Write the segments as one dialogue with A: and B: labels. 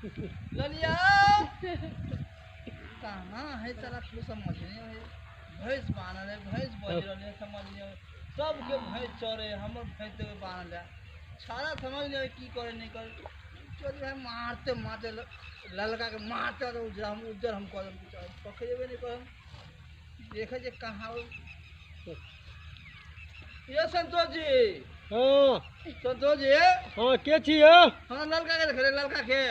A: ललिया कहाँ है साला कुछ समझ नहीं है। भैंस बान्हल है, भैंस बज रहल है, समझ नहीं है। सबके भैंस चरे, हमर भैंस देवे बान्हल है। छाड़ा समझ नहीं है की करे नहीं करे। चल भाई मारते मारते ललका के मारते तो उजरा हम उज्जर हम कदम पकड़ेबे नहीं करम। देखे जे कहाँ ये संतोष जी।
B: हाँ
A: संतोष जी।
B: हाँ के छी यौ?
A: हमरा ललका के देखे, ललका के।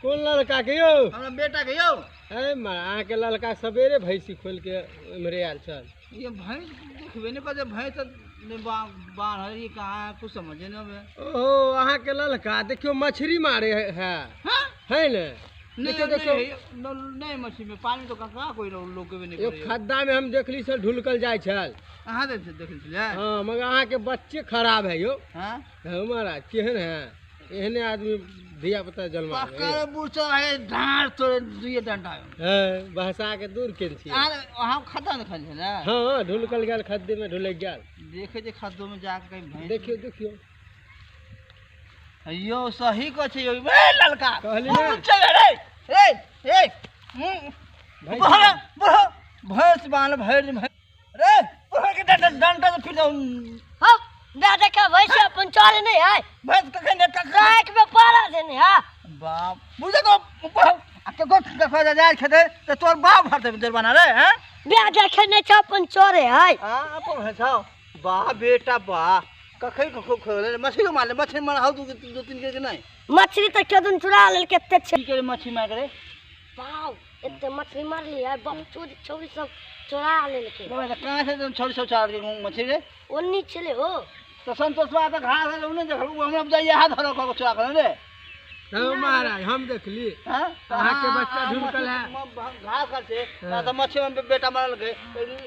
B: कोन ललका के यौ?
A: हमरा बेटा के यौ।
B: अरे अहाँ के ललका सवेरे भैंसी खोल के एम्हरे आयल छल।
A: ये भैंस देखबे नहीं करे, भैंस बाहर ये कहाँ है कुछ समझे नहीं आवे।
B: ओहो अहाँ के ललका देखियो मछली मारे है।
A: हाँ?
B: है ने?
A: नहीं
B: देखियो देखियो
A: नहीं मछली में पानी तो कहाँ कोई लोग के नहीं
B: यो खद्दा में हम देखली सर ढुलकल जाय छल।
A: अहाँ देखली छलै?
B: हाँ मगर अहाँ के बच्चे खराब है यो।
A: हाँ
B: महाराज केहन है एहने आदमी धिया पुता जन्मा
A: पक्का बुढ़ है ढार तोरे दुइये डंडा
B: है बहसा के दूर केन छी।
A: अहाँ खद्दा में खल छलै?
B: हाँ ढुलकल गेल खद्दे में ढुलक गेल।
A: देखे जे खद्दो में जाके कहीं भैंस
B: देखियो देखियो
A: यो सही कह छै यो ए ललका
B: कहली ना
A: चल रे ए ए बहरा बहरा भैंस बाल भैर रे बहरा के डंडा डंडा तो फिर
C: हां ना देखा भैंस अपन चले नहीं है।
A: भैंस कखन ने कखन
C: राख में पाला देने। हां
A: बाप बुझे तो आ के गोट देखा जा जाय खेते त तोर बाप भरते जरबाना रे। हैं
C: बे देखे नहीं छ अपन चोरे है।
A: हां अपन भैंस वाह बेटा वाह कखन कखन खोले मछली मारले मछली मार how दू दो तीन के नहीं
C: मछली तो केदन चुरा लेल केते छै
A: की करे मछली मार करे
C: बाप एते मछली मारली है बाप चोरी छोरी सब चोरा लेल के।
A: बाबा कहां से तुम छोरी सब चोरा के मछली रे
C: ओन्नी छले हो
A: तो संतोष बा त घास है उने देखल उ हमरा जाइए हाथ धरो को चोरा कर रे।
B: हां महाराज हम देखली
A: हां
B: अहाँ के बच्चा ढुलकल है
A: घास खाते त मछली में बेटा मारल के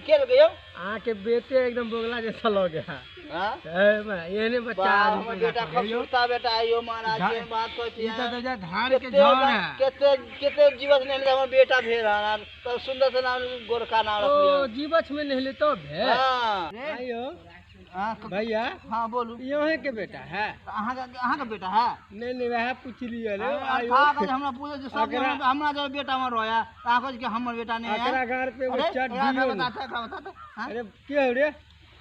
A: के गयो।
B: अहाँ के बेटे एकदम बोगला जैसा लगे है।
A: हां
B: एहने बच्चा
A: हमर बेटा खूबसूरता बेटा आयो महाराज के बात कहै छी।
B: ई त धान के झोर है
A: केते केते जीवत नहीं हमर बेटा भेल हन तब सुंदर से नाम गोरखा नाम रखलियो।
B: ओ जीवछ में नहले तो भेल।
A: हां
B: आयो
A: हां
B: भैया।
A: हां बोलू
B: यहीं के बेटा है?
A: अहाँ के बेटा है?
B: नहीं नहीं वह पूछलिए रे।
A: आयो हमरा पूछे जे सब हमरा जो बेटा मर रोया अहाँ कहै कि हमर बेटा नहीं है।
B: एकरा घर पे वो चट दियो।
A: बता
B: अरे के हो रे?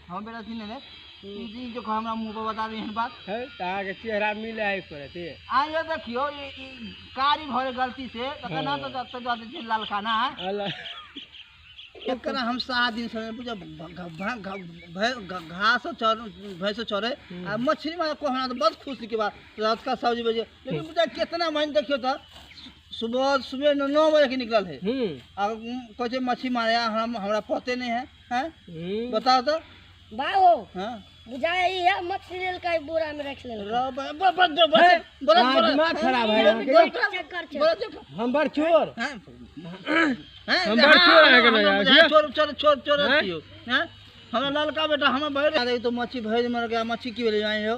A: हम बेटा थी ने ई जो हमरा मुंह पर बता दी एहन बात
B: है त के चेहरा मिले है करते।
A: आयो देखियो ई कारी भरे गलती से त ना तो तो जाते छै लालखाना है।
B: अल्लाह
A: एकरा हम 7 दिन से बुझ घास चर भैंस चरे आ मछली मार को हमरा तो बहुत खुशी के बात रात का सब्जी बजे लेकिन बुझा कितना महीन देखियो त सुबह सुबह 9 बजे के निकलल है आ कहै छै मछली मारे हम हमरा पते नहीं है। हैं बताओ तो
C: बाबू।
A: हां
C: बुझाई है मछली लेल का बोरा में रख लेल।
A: बड़ा
B: दिमाग खराब है। हम बड़ चोर
A: हैं
B: हम बड़ चोर है के नहीं
A: चोर चोर चोर चोर छियो। हैं हमरा ललका बेटा हम भैर तो मछली भैर मर गया मछली की भेलै आइ हो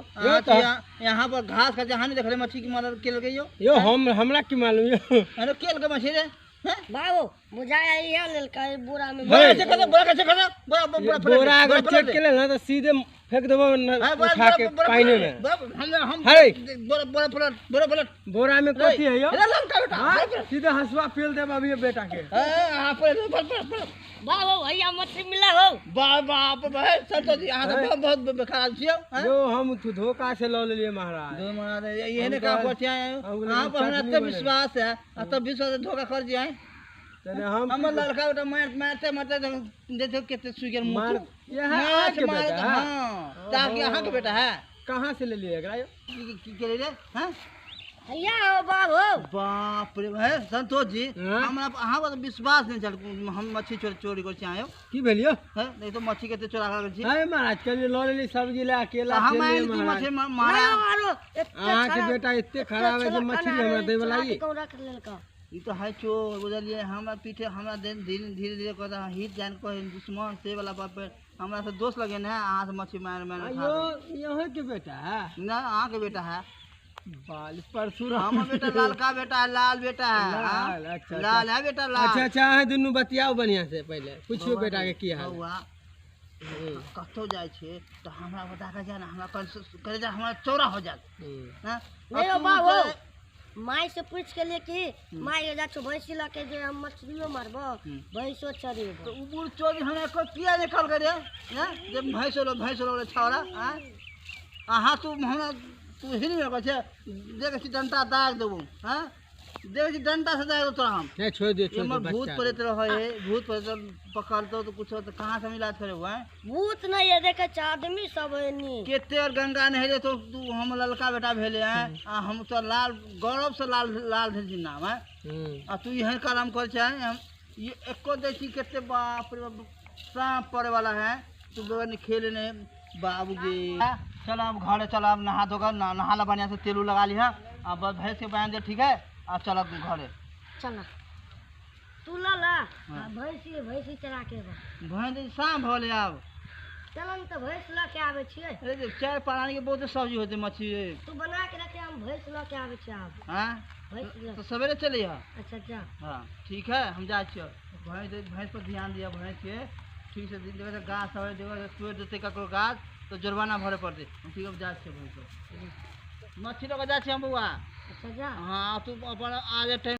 A: यहां पर घास खा जहां नहीं देखले मछली की मारल के गयो
B: यो हम हमरा की मालूम यो।
A: अरे केल के मछली रे। हैं
C: बाबू बुझाई है लेल का बोरा में
A: बोरा चेक कर बोरा चेक कर बोरा बोरा
B: बोरा अगर चेक के ले ना तो सीधे फेंक देबो उठा के पानी में।
A: हम बोरा बोरा पलट बोरा पलट
B: बोरा में कथी है यो?
A: ललका बेटा
B: सीधे हंसुआ पेल देब अभी बेटा के।
A: हां पलट पलट पलट
C: बाबू भैया मछली मिला हो।
A: बाप भाई संतोष जी अहाँ तो बहुत बेकार छियो।
B: यो हम धोखा से ल लेलिए महाराज।
A: दो महाराज एहने का कर छियै अहाँ पर हमरा एते विश्वास है आ तब विश्वास धोखा कर जिए
B: तने हम
A: हमर लड़का बेटा मार मारते मारते देखो केते सुइ गेल
B: मार यहां के बेटा।
A: हां ताकि अहाँ के बेटा है।
B: कहां से लेलिए एकरा यो?
A: की के रे? हां
C: भैया हो बाबू।
A: बाप रे भाई संतोष जी हमरा अहाँ पर विश्वास नहीं चल हम मछली चोरी चोरी कर आयो
B: की भेलियो?
A: हैं नहीं तो मछली केते चोरा कर छी।
B: अरे महाराज कल ल लेली सब्जी ले अकेला
A: हम आइल की मछली मारा
B: अहाँ के बेटा एते खराब है जे मछली हमरा देबे लाई।
A: ई तो है चोर बुझलिए हमरा पीछे हमरा दिन धीरे धीरे कहता हित जान कह दुश्मन से वाला बाप पे हमरा से दोष लगे ना अहाँ से मछली मार मार
B: आयो यहाँ के बेटा है
A: ना अहाँ के बेटा है
B: बाल परशुराम
A: हमर बेटा लालका बेटा है लाल बेटा है।
B: लाल, अच्छा,
A: लाल है बेटा लाल।
B: अच्छा अच्छा अहाँ दुनू बतियाओ बढ़िया से पहले पूछियो बेटा के की हाल।
A: बौआ कतौ जाइ छै तऽ हमरा बता के जा ना हमरा करे जा हमरा चौड़ा हो जात।
C: नहीं बाबू माई से पूछ के लिए कि माई जा छो भैंसी लके जे हम मछलियो मारबो भैंसो चरेबो।
A: तो उ बूढ़ चोरी हमरा को किया निकल गए रे हैं जे भैंसो लो छौड़ा हैं अहाँ तू हमरा तू हिल में कहै छै देखै छी डंटा दाग देबो हैं देखै छी डंटा से दाग देबो तोरा हम।
B: नहीं छोड़ दे छोड़
A: हमर
B: दे
A: भूत
B: बच्चा।
A: प्रेत रहै है भूत प्रेत पकड़तो तो कुछ तो कहाँ से हम इलाज करेबो हैं।
C: भूत नहीं है देखे छ आदमी सब है नी।
A: केते और गंगा नहेले तो तू हम ललका बेटा भेले हैं आ हम तो लाल गौरव से लाल लाल भेल छी नाम है आ तू एहन काम कर छै हम ये एको दै छी केते बाप रे बाप सांप पड़े वाला है तू बगैर नहीं खेले नहीं बाबूजी। चल अब घरे चल अब नहा धोकर नहा ला बढ़िया से तेल उल लगा लिहा अब भैंस के बांध दे ठीक है अब चल अब घरे
C: चल तू ला ला भैंसी भैंसी चरा के बा
A: भैंस शाम भले आब
C: चल न तो भैंस लऽ के आबै छियै।
A: अरे चार प्राणी के बहुत सब्जी होते मछली
C: तू बना के रखे हम भैंस लऽ के आबै छियै आब।
A: हाँ
C: भैंस लऽ
A: तो सवेरे चलिए।
C: अच्छा जा।
A: हाँ ठीक है हम जा छियै भैंस भैंस पर ध्यान दिया भैंस के ठीक से दिन देखो गाछ सब देखो तोड़ि देतै ककरो गाछ तो जुर्माना भरे पड़तै। हम ठीक है जा छियै भैंस पर मछली लऽ के जा छियै हम बौआ।
C: अच्छा जा।
A: हाँ तू अपन आ जा टाइम।